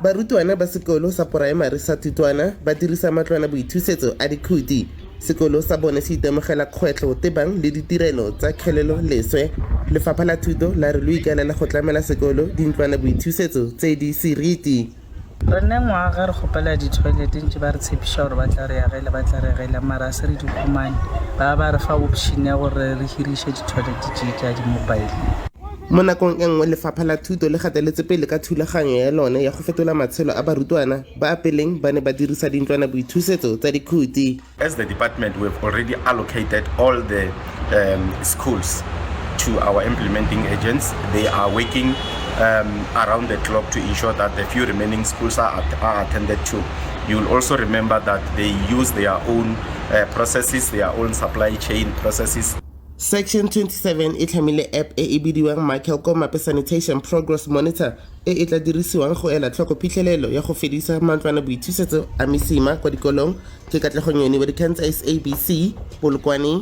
Barutwana ba sekolo sa poraemari sa Tutwana ba dirisa matlwana boithusetso a dikhuti. Sekolo sa bone se itemogela kgwetlho tebang le ditirelo tsa kgelelo leswe. Lefapha la Thuto la re lo ikaelela go tlamela sekolo dintlwana boithusetso tse di seriti. Re nne ngwaga re kgopela di-toilet ntše ba re tshepiša gore ba tla re agela, ba tla re agela, mara a se re di humane. Ba ba re fa option ya gore re hiriše di-toilet tše tša di-mobile. Mo nakong e nngwe, Lefapha la Thuto le gateletse pele ka thulaganyo ya lone ya go fetola matshelo a barutwana ba peleng ba ne ba dirisa dintlwanaboithusetso tsa dikhuti. As the department, we have already allocated all the schools to our implementing agents. They are working around the clock to ensure that the few remaining schools are attended to. You will also remember that they use their own processes, their own supply chain processes. Section 27 e tlhamile app e e bidiwang Michael Komape Sanitation Progress Monitor e e tla dirisiwang go ela tlhoko phitlhelelo ya go fedisa mantlwana boithusetso a mesima kwa dikolong. Ke Katlego Nyoni wa dikgang tsa SABC, Polokwane.